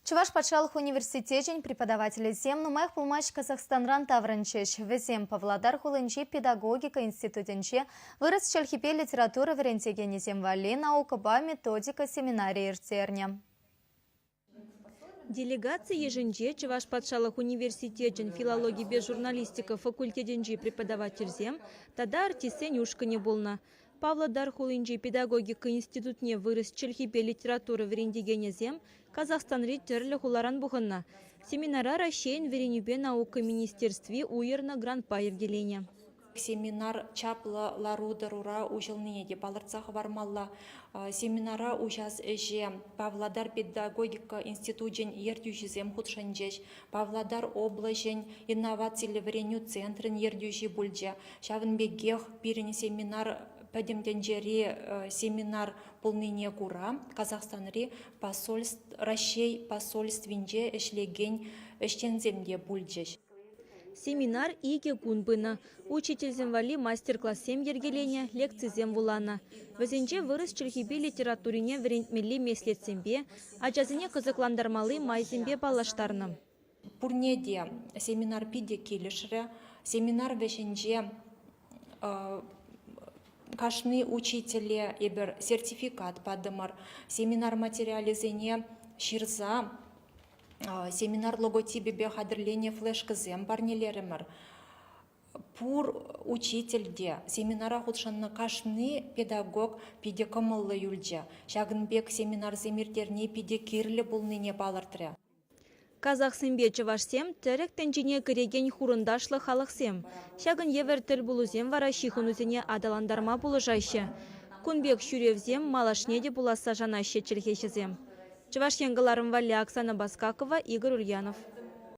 Чӑваш патшалӑх университечӗн преподавателӗсем нумаях пулмасть Казахстанран таврӑнчӗҫ. Вӗсем Павлодар хулинчи педагогика институтӗнче вырӑс чӗлхипе литература вӗрентекенӗсем валли наукӑпа методика семинарӗ ирттернӗ. Делегаци йышӗнче Чӑваш патшалӑх университечӗн филологипе журналистика факультетӗнчи преподавательсем тата артистсен ушкӑнӗ пулнӑ. Павлодар хулинчи педагогика институтне вырӑс чӗлхипе литература вӗрентекенӗсем Казахстанри тӗрлӗ хуларан пухӑннӑ. Семинара Раҫҫейӗн вӗренӳпе наука министерстви уйӑрнӑ грантпа йӗркеленӗ. Семинар чаплӑ лару-тӑрура уҫӑлнине те палӑртса хӑвармалла. Семинара уҫас ӗҫе Павлодар педагогика институчӗн ертӳҫисем хутшӑнчӗҫ. Павлодар облаҫӗн инновациллӗ вӗренӳ центрӗн ертӳҫи пулчӗ. Ҫавӑн пекех пирӗн семинар пӗтӗм тӗнчери семинар пулнине кура Казахстанри Раҫҫей посольствинче ӗҫлекен ӗҫченсем те пулчӗҫ. Семинар икӗ кун пынӑ. Учительсем валли мастер-классем йӗркеленӗ, лекцисем вуланӑ. Вӗсенче вырӑс чӗлхипе литературине вӗрентмелли меслетсемпе, ачасене кӑсӑклантармалли майсемпе паллаштарнӑ. Пурне те семинар питӗ килӗшрӗ. Семинар вӗҫӗнче кашни учителе эпир сертификат патӑмӑр. Семинар материалӗсене ҫырса семинар логотипӗпе хатӗрленӗ флешкӑсем парнелерӗмӗр. Пур учитель те, семинара хутшӑннӑ кашни педагог питӗ кӑмӑллӑ юлчӗ. Ҫакӑн пек семинарсем ирттерни питӗ кирлӗ пулнине палӑртрӗ. Казахсемпе чӑвашсем тӗрӗк тӗнчине кӗрекен хурӑнташлӑ халӑхсем. Ҫакӑн евӗр тӗлпулусем вара ҫыхӑнусене аталантарма пулӑшаҫҫӗ. Кун пек ҫӳревсем малашне те пуласса шанаҫҫӗ чӗлхеҫӗсем. Чӑваш Ен кӑларӑм валли Оксана Баскакова, Игорь Ульянов.